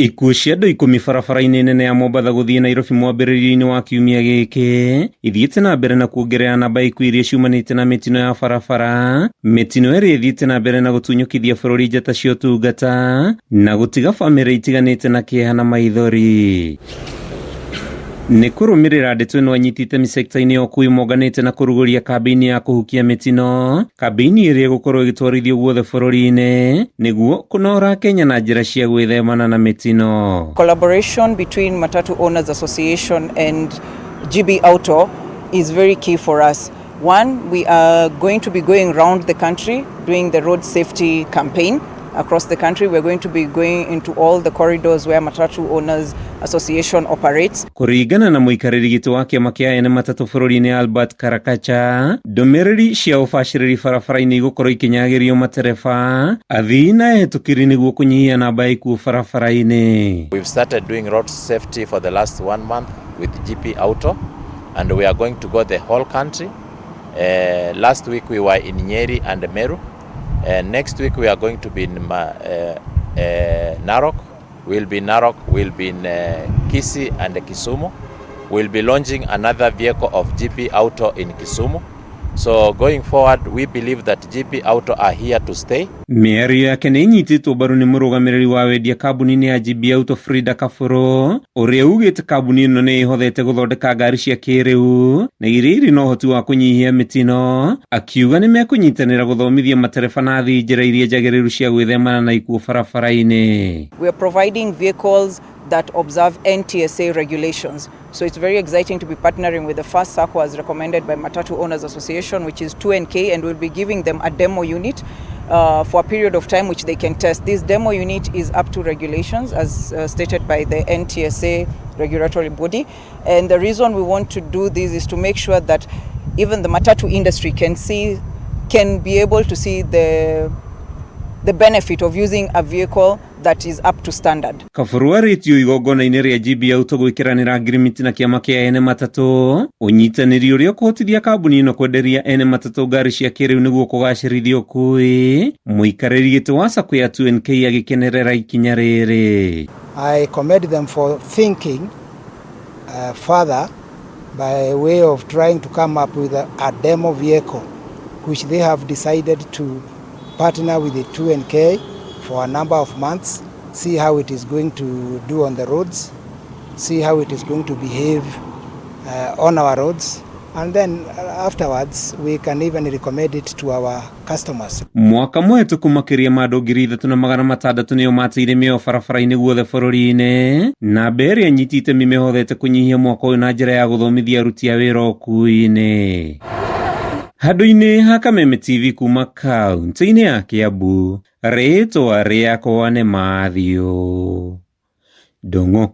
Ikuũ cia andũ 10 barabara-inĩ nene ya Mombatha gũthiĩ Nairobi mwambĩrĩrio-inĩ wa kiumia gĩkĩ ithiĩte na mbere na kuongerera namba ya ikuũ iria ciumanĩte na mĩtino ya barabara, mĩtino ĩrĩa ĩthiĩte na mbere na gũtunyũkithia bũrũri njata cia ũtungata na gũtiga bamĩrĩ itiganĩte na kĩeha na maithori. Nĩ kũrũmĩrĩra ndeto ĩno anyiti itemi sekta-inĩ ya ũkui monganĩte na kũrugũria kambĩini ya kũhukia mĩtino, kambĩini ĩrĩa ĩgũkorwo ĩgĩtwarithio guothe bũrũri-inĩ nĩguo kũnora Kenya na njĩra cia gwĩthemana na mĩtino. Collaboration between Matatu Owners Association and GB Auto is very key for us. One, we are going to be going round the country doing the road safety campaign across the country. We're going to be going into all the corridors where Matatu Owners Association operates. Kũringana na mũikarĩri gĩtĩ wa kĩama kĩa ene matatũ bũrũri-inĩ Albert Karakacha, ndũmĩrĩri cia ũbacĩrĩri barabara-inĩ igũkorwo ikĩnyagĩrio matereba, athii na ehĩtũkĩri nĩguo kũnyihia namba ya ikuũ barabara-inĩ. We've started doing road safety for the last 1 month with GP Auto, and we are going to go the whole country. Last week we were in Nyeri and Meru. Next week we are going to be in Narok. We'll be in Narok, we'll be in Kisii and Kisumu. We'll be launching another vehicle of GP Auto in Kisumu. So going forward, we believe that GP Auto are here to stay. Mĩario yake nĩ ĩnyitĩtwo mbaru nĩ mũrũgamĩrĩri wa wendia kambuni-inĩ ya GB Auto Frida Kaburu, ũrĩa ugĩte kambuni ĩno nĩ ĩhothete gũthondeka ngari cia kĩrĩu na iria irĩ na ũhoti wa kũnyihia mĩtino, akiuga nĩ mekũnyitanĩra gũthomithia matereba na athii njĩra iria njagĩrĩru cia gwĩthemana na ikuũ barabara-inĩ. We are providing vehicles that observe NTSA regulations. So it's very exciting to be partnering with the first SACCO as recommended by Matatu Owners Association, which is 2NK, and we'll be giving them a demo unit for a period of time which they can test. This demo unit is up to regulations as stated by the NTSA regulatory body. And the reason we want to do this is to make sure that even the matatu industry can be able to see the benefit of using a vehicle that is up to standard. Kaburu arĩtio igongona-inĩ rĩa GB Auto gwĩkĩranĩra ngirimiti na kĩama kĩa ene matatũ, ũnyitanĩri ũrĩa ũkũhotithia kambuni ĩno kwenderia ene matatũ ngari cia kĩrĩu nĩguo kũgacĩrithia ũkui. Mũikarĩri gĩtĩ wa SACCO ya 2NK agĩkenerera ikinya rĩrĩ. I commend them for thinking further by way of trying to come up with a demo vehicle which they have decided to partner with the 2NK for a number of months, see how it is going to do on the roads, see how it is going to behave on our roads, and then afterwards we can even recommend it to our customers. Mwaka mũhetũku makĩria ma andũ 3600 nĩo mateire mĩoyo barabara-inĩ guothe bũrũri-inĩ, namba ĩrĩa nyiti itemi mĩhothete kũnyihia mwaka ũyũ na njĩra ya gũthomithia aruti a wĩra ũkui-inĩ. Handũ-inĩ ha Kameme TV kuma kaunti-inĩ ya Kiambu, rĩtwa rĩakwa nĩ Matthew Ndung'u.